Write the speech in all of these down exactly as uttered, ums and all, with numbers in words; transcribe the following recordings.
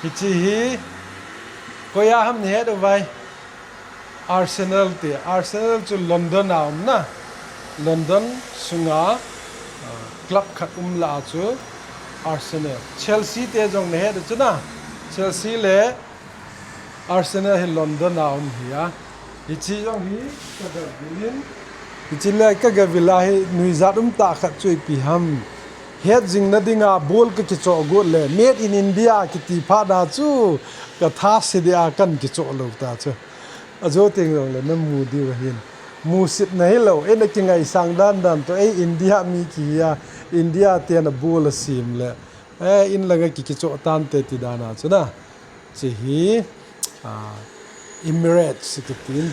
Hiche hi koiya ham nahet uvem? Arsenal ti. Arsenal chu London a um na. London sunga club khat um lah a chu Arsenal. Chelsea te jong nahet u chu na. Chelsea le Arsenal hi London a um hi a. Hiche jong hi kagavil in. Hiche le kagavil a hi nuijat um tah khat chu ipi ham. Hetjing na dinga ball kakichoh got le Made in India kiti phat na chu katha se dia kakichoh lou ta chu. Ajo teng jongle namu diu ahin. Musit na hilou, eina kingaisang dan dan toh, ei India mi kihi a, India ten a ball asem le. Eh, in langa ki, kichoh tante ti dan a chu na. Hiche hi, ah, Emirates kitin,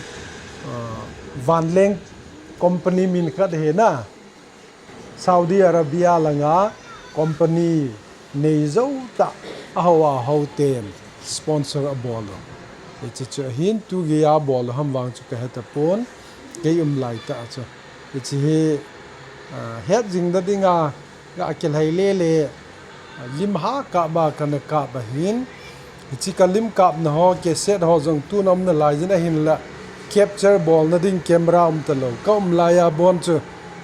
ah, vanleng company min khat ahi na. Saudi Arabia langa company nei jou tah a ho a ho ten sponsor abol u. Hiche chu ahin tu geiya abol u ham vang chu kahe tapon, kei um lai tah chu. Hiche hi, ah, hetjing na dinga ga kilhai le le, lim ha kap a kana kap ahin. Hiche ka lim kapna ho, cassette ho jong tuna um nalai jin ahinla, capture bolna ding camera um talou. Ka um laiya bon chu,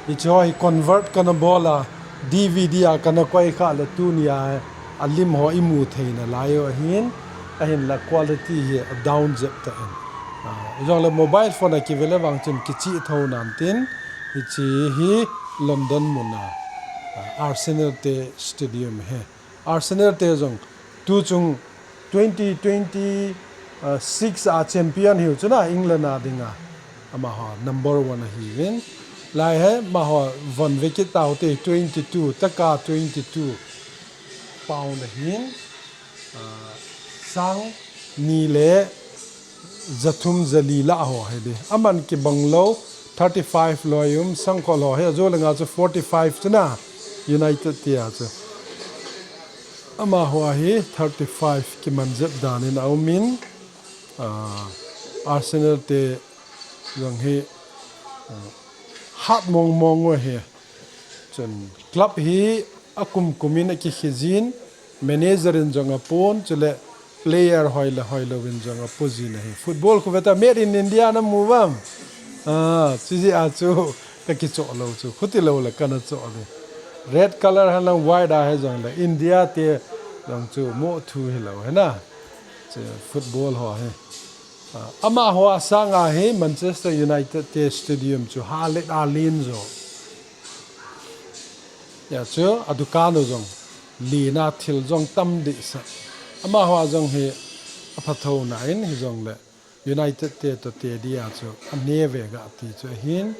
hiche ho hi convert kana bol a, D V D a kana koi khah le tunia, alim ho imu thei nalai u ahin, ahinla quality hi a down jep tah in. Ah, jongle mobile phone a kive le vang chun kichih thou nan tin, hiche hi London muna, ah, Arsenal te stadium hi. Arsenal te jong tuchung twenty twenty-six a champion hiu chu na England a dinga. Amaho number one ahiuvin. Lai hi amaho von vekit tau te twenty-two, taka twenty-two pound ahin. Ah, sang ni le jathum jali lah ho hi di. Aman kibang lou, thirty-five loi um, sangkhol ho hi, ajo langa chu forty-five chu na, United te a chu. Amaho hi thirty-five kiman jep dan in a um in, ah, Arsenal te jong hi, ah, hat mong mong u ahi. Chun club hi akum kum in akikhih jin, manager in jong apon, chule player hoi le hoilou in jong apo jin ahi. Football khu veta Made in India namu uvam? Ah, chujeh a chu kakichoh lou chu. Khuti lou le kana choh le. Red color hilang white a hijongle India te jong chu mo thu hilou hi na. Chu football ho hi. Ah, amaho a sanga hi Manchester United te stadium chu ha le a len jo. Hia chu a dukan u jong len a thil jong tam dehsah. Amaho a jong hi apha thou na in hijongle United te toh te dia chu ane ve ga ti chu ahin,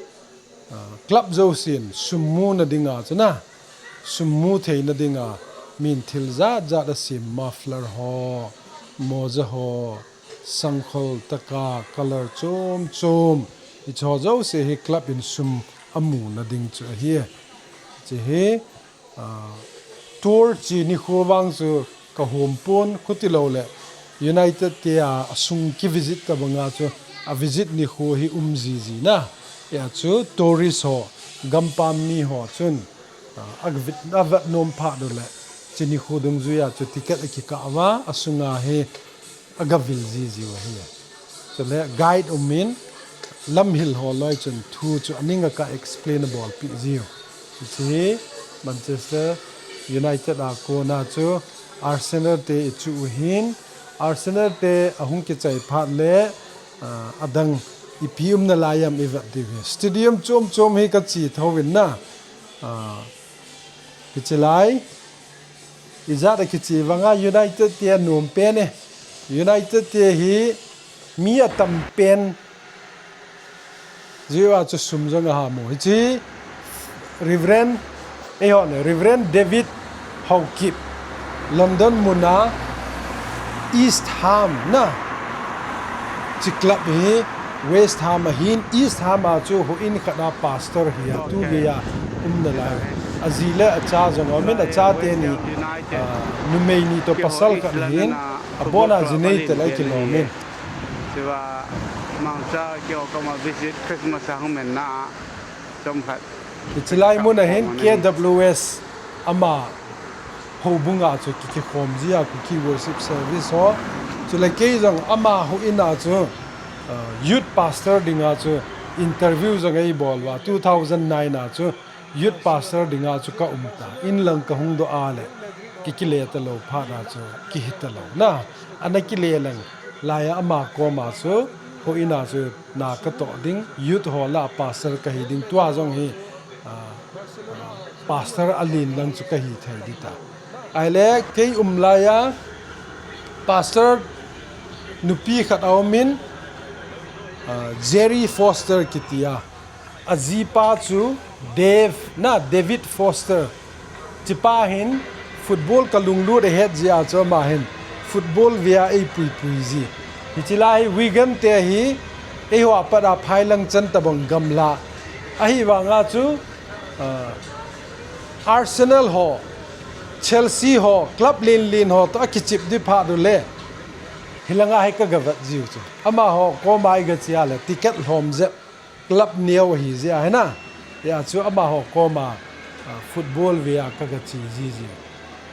ah, club jousen sum muna dinga chu na, sum mu theina dinga min thil jat jat asem, muffler ho, moja ho, sangkhol taka, color chom chom, hiche ho jouse hi club in sum amuna ding chu ahi. Hiche hi, ah, tour che nikho vang chu kahom pon, khuti lou le United te a, asung kivisit tabanga chu avisit nikho hi um jiji na. Hia chu tourist ho, gampam mi ho chun, ah, avet, avet nom phat u le, che nikho dungjuia chu ticket akikah uva, asunga hi agavil jiji u ahi. Chule guide um in, lamhil ho loi chun thu chu aning a ka explain abolpeh jiu. Hiche hi Manchester United a kona chu Arsenal te ichuh u hin, Arsenal te ahung kichai phat le, ah, adang ipi um nalai am ivet diu hi. Stadium chom chom hi kache thou vin na. Ah, hiche lai, ijat a kiche vanga United te anom pen e. United te hi mi atam pen jeh a chu sum jong aham u. Hiche Reverend, eiho le, Reverend David Haokip, London muna East Ham na, hiche club hi West Ham ahin, East Ham a chu houin khat a pastor hi a tu gei a um nalai. Aji le acha jong aumin, acha teni, ah, numei ni toh pasal khat ahin, abon a jinei tel a kilom in. Hiche lai mun ahin K W S ama houbung a chu ki, kikhom ji a Kuki worship service ho. Chule kei jong ama houin a chu, uh, youth pastor ding a chu interview jong ei bol uva, two thousand nine a chu youth pastor ding a chu ka um ta. In lang ka hung doh a le ki, kile talou phat a chu kihi talou. Na, ana kile lang lai a ama kom a chu houin a chu na ka toh ding, youth ho lah a pastor ka hi ding, tua jong hi, ah, ah, pastor alen lang chu ka hi thei ding ta. Ahile kei um lai a pastor nupi khat aumin, ah, Jerry Foster kiti a. Ajipa chu Dave, na, David Foster. Hichepa hin football ka lunglut ahet jeh a chu ama hin football ve a ei puipui ji. Hiche lai hi Wigan te hi eiho a pat a phailang chan tabang gamla. Ahivang a chu, ah, Arsenal ho, Chelsea ho, club len len ho toh akichep ding phat u le, hilang a hi ka ga vet jiu chu. Amaho kom a i ga che a le ticket lhom jep. Club neo ahi jeh a hi na. Hia chu amaho kom a, ah, football ve a ka ga che jiji.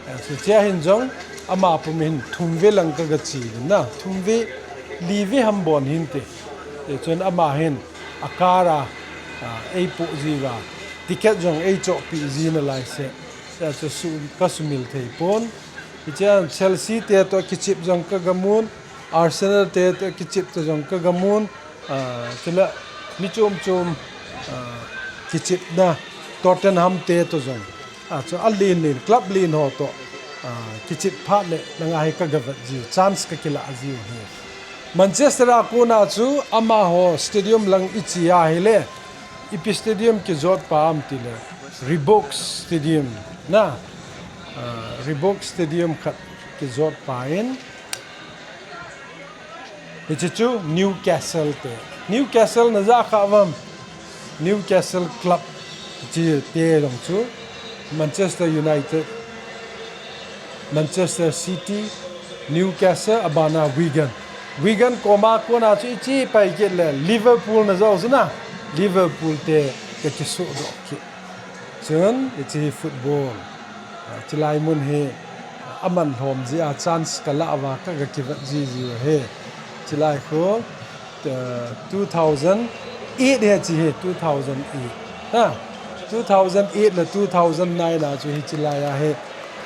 Hia chu hichea hin jong ama pum hin thum ve lang ka ga che na. Thum ve, li ve ham bon hin te. Hia chun ama hin a car a, ah, ei poh ji uva. Ticket jong ei chohpeh ji nalai seh. Hia chu su, ka sumil thei pon. Hichea Chelsea te toh kichep jong ka ga mun. Arsenal te toh kichep toh jong ka ga mun. Ah, chule mi chom chom, ah, kichepna Tottenham te toh jong. Ah, chu alen len, club len ho toh, ah, kichep phat le lang a hi ka ga vet ji, chance ka kila jiu hi. Manchester a kona chu amaho stadium lang i che a hile, ipi stadium kijot pa am tile, Reebok Stadium na, ah, Reebok Stadium khat kijot pa in, Hiche chu Newcastle te. Newcastle na ja kha vam. Newcastle Club hiche te jong chu Manchester United, Manchester City, Newcastle, abana Wigan. Wigan koma kona chu i che pai kit le Liverpool na ja u chu na. Liverpool te ka kisoh doh kit. Chun hiche hi football. Ah, chulai mun hi, ah, aman lhom jeh a chance ka lah uva ka ga kivet jiji u hi. Chulai khu, ah, two thousand eight hi hiche hi, two thousand eight. Ha, two thousand eight le two thousand nine a chu hiche lai a hi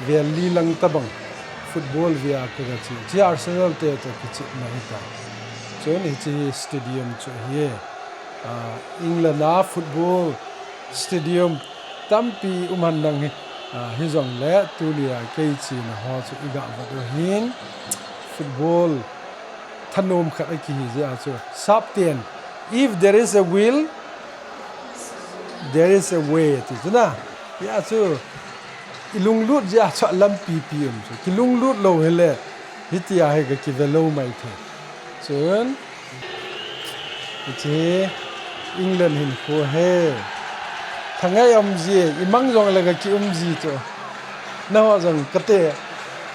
vel li lang tabang football ve a ka ga che. Hiche Arsenal te toh kichepna hi ta. Chun hiche hi stadium chu hi. Ah, England a football stadium tampi um hen lang hi, ah, hijongle tuni a kei chena ho chu i ga vet u hin football thanom khat a kihi jeh a chu Sapten, "If there is a will, there is a way," ti chu na. Hia chu i lunglut jeh a chu lampi pi um chu. Ki lunglut lou hile, hitia hi ga kive lou mai thei. Chun, hiche England hinkho hi. Thangai um ji, i mang jongle ga ki um ji chu. Naho jong kate,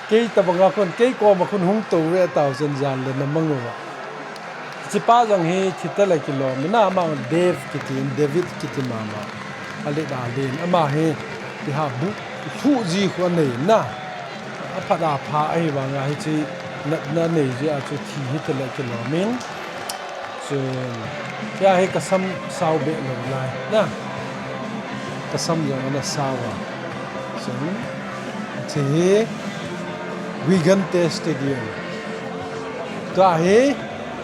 kei tabanga khun, kei koma khun hung tou ve tau chun jan le na mang uva. Hichepa jong hi thi tale kilom, na ama Dave kiti, David kiti mama. Alet alen, ama hi, ti ha bu, lhuh ji khu anei na. Aphat apha ahivanga hiche natna nei jeh a chu thi hi tale kilom in. Chun, hia hi ka sam sao be lou lai na. Ka sam jong ana sao a. Chun, hiche hi Wigan te stadium. Tua hi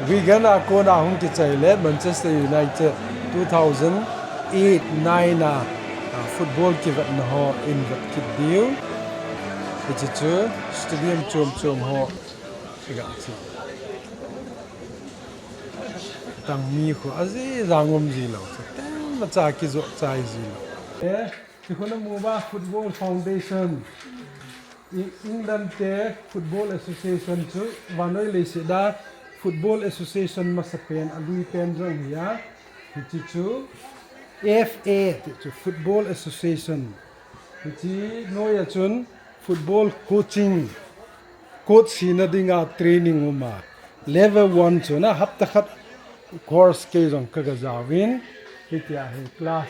Wigan a kona hung kichai le Manchester United two thousand eight nine a, a, football kivetna ho in vet kit diu. Hiche chu stadium chom chom ho. Iga chu. Tang mi khu aji jang um ji lou. Chu teng macha kijoh chai ji lou. Eh, ti khu na mu ba Football Foundation. I England te Football Association chu vannoi leiset a Football Association masapen, aluipen jong hi a, hiche chu F A, ti chu Football Association. Hiche noiya chun football coaching, coach hina dinga training uma. Level one chu na hapta khat course kei jong kaga jaovin, hitia hi class,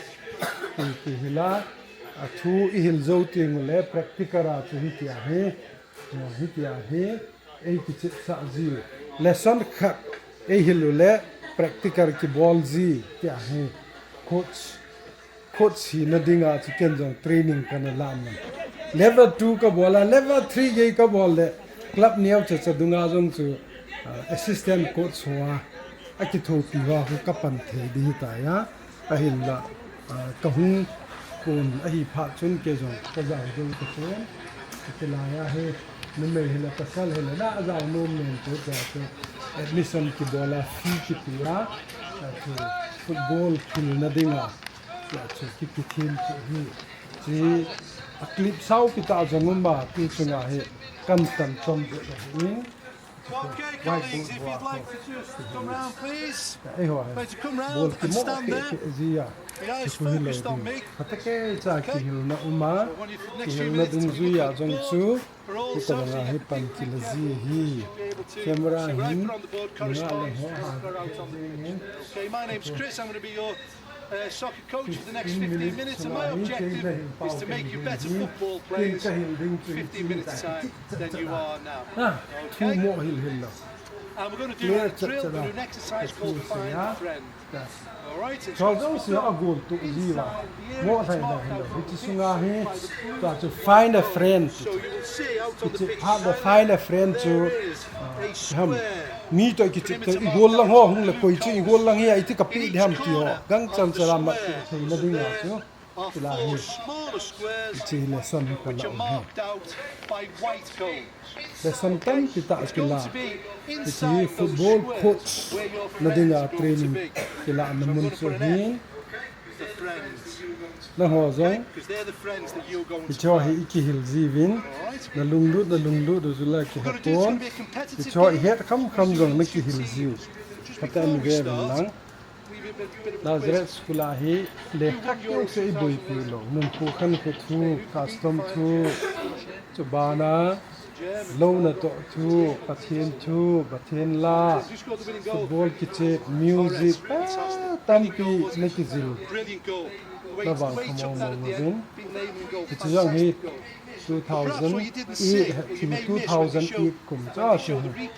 hiti hila, athu ihil jou tengule practical a chu hitia hi, hitia hi, ei kichepsah jiu. Lesson khat ei hil ule practical kibol ji, tia hi coach, coach hina dinga chu ken jong training kana la man. Level two kabol a, level three gei kabol le club neocha cha dunga jong chu, ah, assistant coach hoa, akithopi hoa khu kapan thei di hitai a. Ahinla, ah, kahung kon ahi phat chun kei jong kajao jou tapon. Hitilai a hi numei hile pasal hile na ajao nom nom chu tia chu admission kibol a fee kipe a, tia chu football khilna dinga, tia chu kikithem chu hi. Chi a clip sao kita jong um a tu chunga hi kan tan chom de ahin. Whiteboard hoa khu. Eiho hi bol kimo keh keh jia. Chu khu hilou ding. Phatecha kihilna um a, kihilna dungjuia jong chu hitobanga hi pan kila ji ahi. Camera hin nga le ho ha. Uh, soccer coach for the next fifteen minutes, and my objective is to make you better football players. Fifteen minutes time than you are now. Okay? And we're going to do a drill, we're going to do an exercise called Find a Friend. Alright, so it's inside the area, it's marked out from the pitch by the blue line. So you'll see out on the pitch, there is a square. Mi toh kichep toh igol lang ho hung le koi chu igol lang hi a iti kapi diham ti ho. Gangchal chala mat theina dinga chu. Tila hi. Hiche lesson hi kala um hi. Lesson tampi tah kila. Hiche football coach na dinga training kila na mun chu hi. Nangho jong hiche hi ikihil jiuvin, nalunglut, nalunglut u chu la kihapon. Hiche hi het kham kham jong nakihil jiu. Kata ni ve uvin lang. Nazareth School a hi lekha keu se iboipi lou. Nunphu khankho thu, custom thu, chubana lou natoh thu, Pathen thu, Pathen la, football kichep, music, ah, tampi nakijil. Navang khamong mong uvin. Hiche jong hi two thousand eight, two thousand eight kum cha chu hi.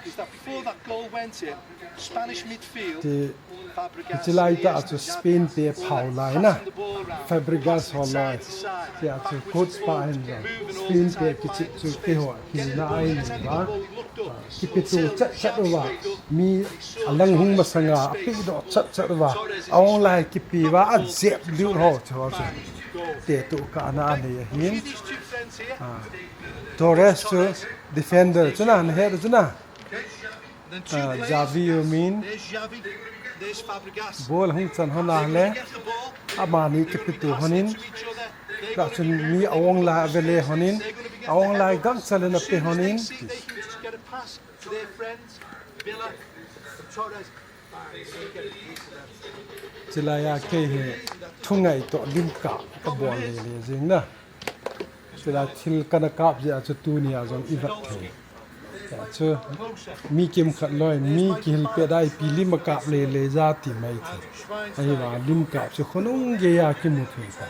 Is that before that goal went in, Spanish midfield, Ti, Fabregas, hiche lai tah a chu Spain te phao lai na. Fabregas ho lai. Tia chu coach pa hin jong Spain te kichep chu keiho hilna ahi uva. Kipeto chat chat uva. Mi alang hung masanga apedoh chat chat uva. Ahung lai kipe uva ajep lut ho chu ho chu. Teto kana anei ahin. Ah. Torres chu defender chu na, nahet chu na. Ah, Xavi u min. Ball hung chan hon a le. Amani kipeto honin. Kachun mi ahung lai avele honin. Ahung lai gangchal in ape honin. Chulai a kei hi thungai toh lim kap kabol lele jing na. Chulai thil kana kap jeh a chu tuni a jong ivet thei. Chu mi kimkhat loi, mi kihil pet a ipi lim akap lele ja ti mai thei. Ahivang lim kap chu khonung gei a kimu thei ta.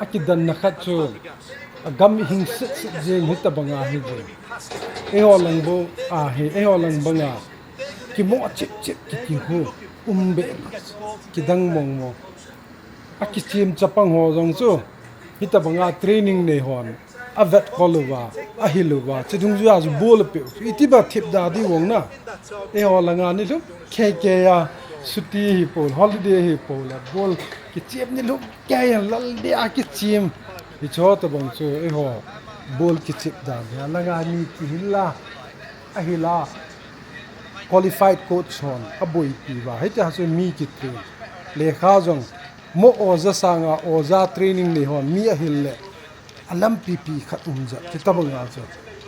Akidanna khat chu agam hing sit sit jeng hitabanga hi jeng. Eiho lang bou ahi, eiho lang banga kimo chip chip kiti hu um be kidang mong mong. Akichem chapang ho jong chu hitabanga training nei hon avet kol uva, ahil uva, chidungjuia chu ball apeh u chu itiba thip da di vong na. Eiho langa nilhum kei kei a, chuti hi pou, holiday hi pou le, ball kichep nilhum kei a, lal dia kichep. Hiche tabang chu eiho ball kichep dan hi alanga mi kihil a, ahil a, qualified coach hon aboipi uva. Hitia chu mi kitrain. Lekha jong mo oja sanga oja training nei hon mi ahil le alampipi khat um jat, ti tabang a chu.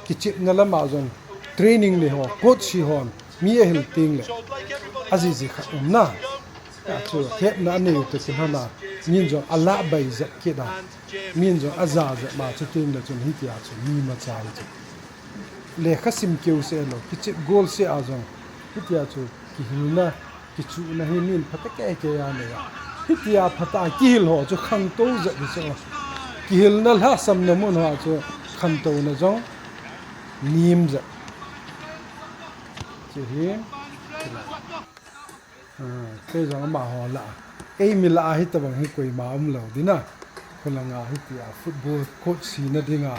Kichepna lama jong training nei ho, coach hi hon, mi ahil ting le. Aji ji khat um na. Achu, hepna anei u te kin hana, min jong ala bai jat kit a. Min jong aja jat ma chu ting le chun hitia chu, mi ma chai chu. Lekha sim keu se lo, kichep gol se a jong. Hitia chu, kihilna, kichuhna hi min phatah kei kei a nei a. Hitia phatah kihil ho chu khangtou jat di chu. Kihilna lhasam na mun ho chu khangtouna jong nim jat. Chu hi. Ah, kei jong amaho lah. Ei mi lah a hitabang hi koima um lo dina. Kholanga hitia football coach sina dinga.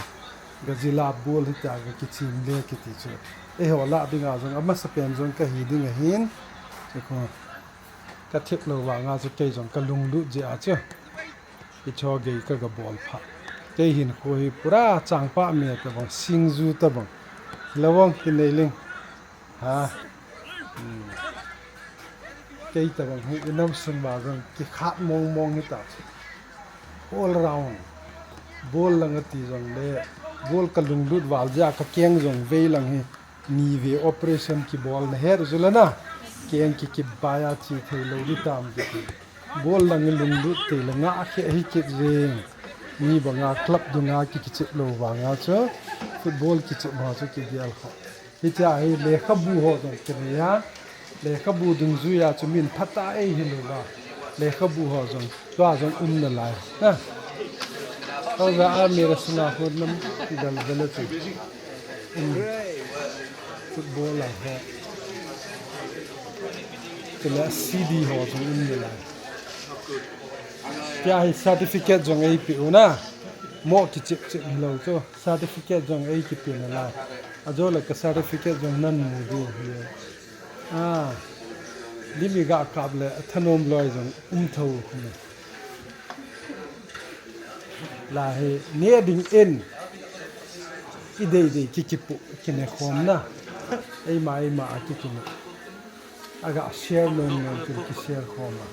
Gazilla ball hitia ga kichim le kiti chu. Eiho lah dinga jong amasapen jong kahi ding ahin. Chu ko. Ka thep lou vanga chu kei jong ka lunglut jeh a chu. Icho gei ka ga bol pha. Kei hin kho hi pura changpah me tabang, singju tabang. Lawang kinei ling. Ha. Hmm. Kei tabang hi inam sung ba jong kikhat mong mong hi ta. All round. Ball lang ati jong le. Ball ka lunglut val jeh a ka keng jong vei lang hi. Ni ve operation kibol na her ju le na. Keng ki kibai a chi thei lou di tam ki ti. Ball lang lunglut te le nga khe hi kit jeng. Ni banga club dunga ki kichep lou vanga chu. Football kichep ma chu kigel kho. Hitia hi lekhabu ho jong kinei a, lekhabu dungjuia chu min phatah a eihil uva. Lekhabu ho jong, tua jong um nalai. Ha. Tua a mira sanga ho nam gal gal chu. Um. Football a ho. Chule C D ho jong um nalai. Tia hi certificate jong eipeh u na. Mo kichep chep hilou chu. Certificate jong eikipe nalai. Ajo le ka certificate jong nan mu diu hi. Ah. Lim iga kap le athanom loi jong um tho hi. Lahi ne ding in. Idei dei ki kipu kine khom na. Eima eima a ki kine. Aga share nom nom kin ki share khom a.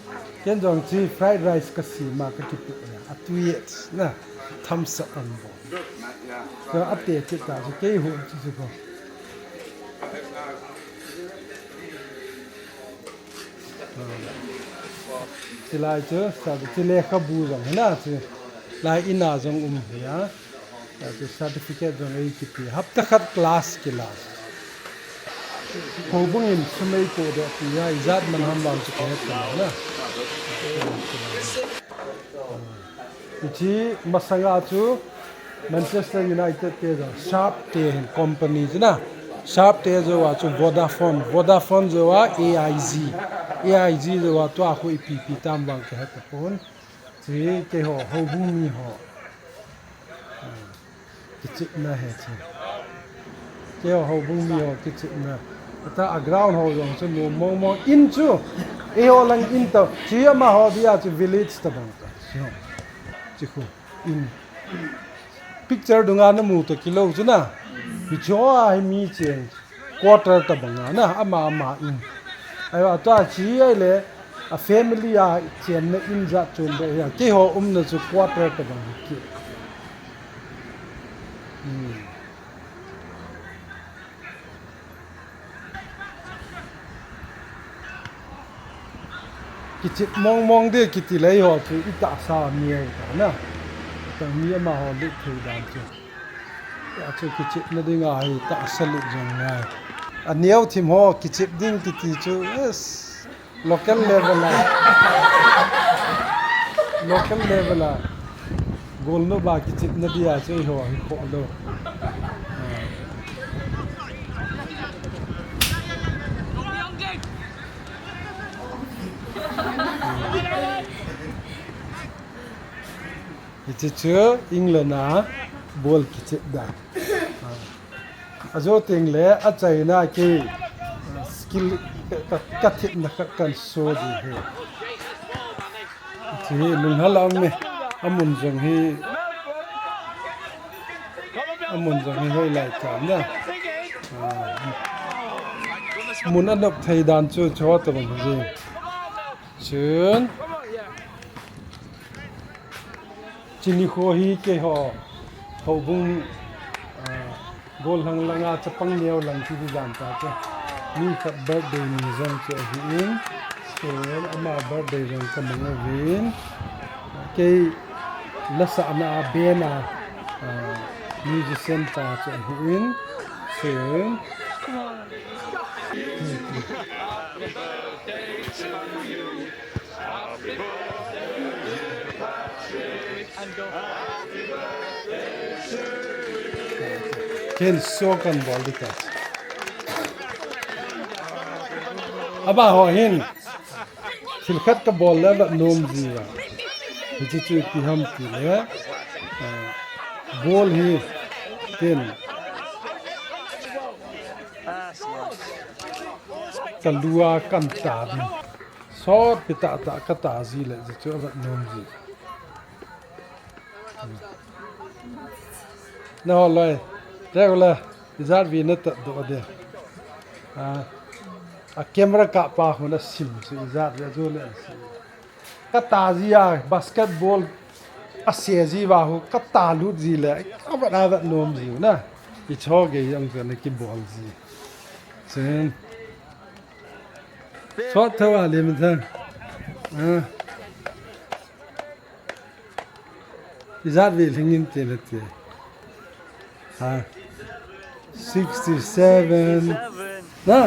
Ken jong chi fried rice ka sima ka kipu na. A tu yet na. Thumbs up an bo. Ka ate chi ta chi kei hu chi chi ko. Chi lai chu, sa chi lekhabu jong hi na chi. Lai ina jong um hi a. Tua chu certificate jong eikipe. Hapta khat class kila. Houbung in sum eiko de tia, ijat man ham vang chu kahet ta na. Hiche masanga chu Manchester United te jong, Sharp te hin company chu na. Sharp te jou a chu Vodafone, Vodafone jou a A I G. A I G jou a tua khu ipi ipi tam vang kahet tapon. Chi keiho, houbung mi ho. Ah, kichepna hi chi. Keiho, houbung mi ho kichepna. Ata a ground ho jong chu nom mong mong in chu. Eiho lang in ta. Chi amaho dia chu village tabang ta. Chi ho. Chi khu in. Picture dunga namu to kilou chu na. Hiche ho a hi mi cheng. Quarter tabang a na, ama ama in. Ayo, ata chi ai le, a family a chenna in jat chun de ya. Keiho umna chu quarter tabang hi ki. Hmm. Kichep mong mong de kiti lei ho chu itahsa mi ai ta na. Tang mi amaho lut thei dan chu. Achu kichepna dinga hi tahsa lut jong ngai. Aneo thim ho kichep ding kiti chu, yes, local level a. Local level a. Golnop a kichepna dia chu eiho hi kho lou. Ah. Hiche chu England a ball kichep dan. Ah. Ajo teng le a China kei, ah, skill ka, ka, ka thepna khat kan show di hi. Hiche hi lunghel a um e. Amun jong hi, amun jong hi hoilai tam na. Ah. Mun anop thei dan chu chu tabang hi. Chun. Chini kho hi keiho Houbung, ah, gollhang langa chapang neo lang chu hi jan ta chu. Mi khat birthday ni jong chu ahi in. Chun ama birthday jong ka mang uvin. Kei la sahna a band a, ah, musician pa chu ahi in. Chun. Ken so kan bol di ka. Aba ho hin. Thil khat ka bol le va nom ji va. Hichi chu ipi ham ti le. Ah, bol hi. Ken. Ka lua kan ta din. Sot pi tah tah ka ta ji le, ji chu a vat nom ji. Na ho loi, regular, ijat vi na tat do de. Ah, a camera kah pa hu na sim chu ijat ve ju le sim. Ka ta ji a basketball a se ji va hu, ka ta lut ji le, a vat a vat nom ji na. I cho ge jong chu na ki bol ji. Chen. Sot tho a lim thang. Ah. Ijat ve lhing in te le te. Ha. Sixty-seven. Na?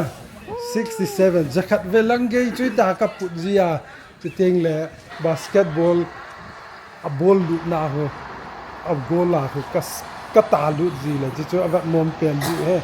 Sixty-seven. Jakhat ve lang gei chu ta ka put ji a. Chu teng le basketball a ball lut na ho. A goal a ho ka s-, ka ta lut ji le. Chu chu a vat nom pen ji he.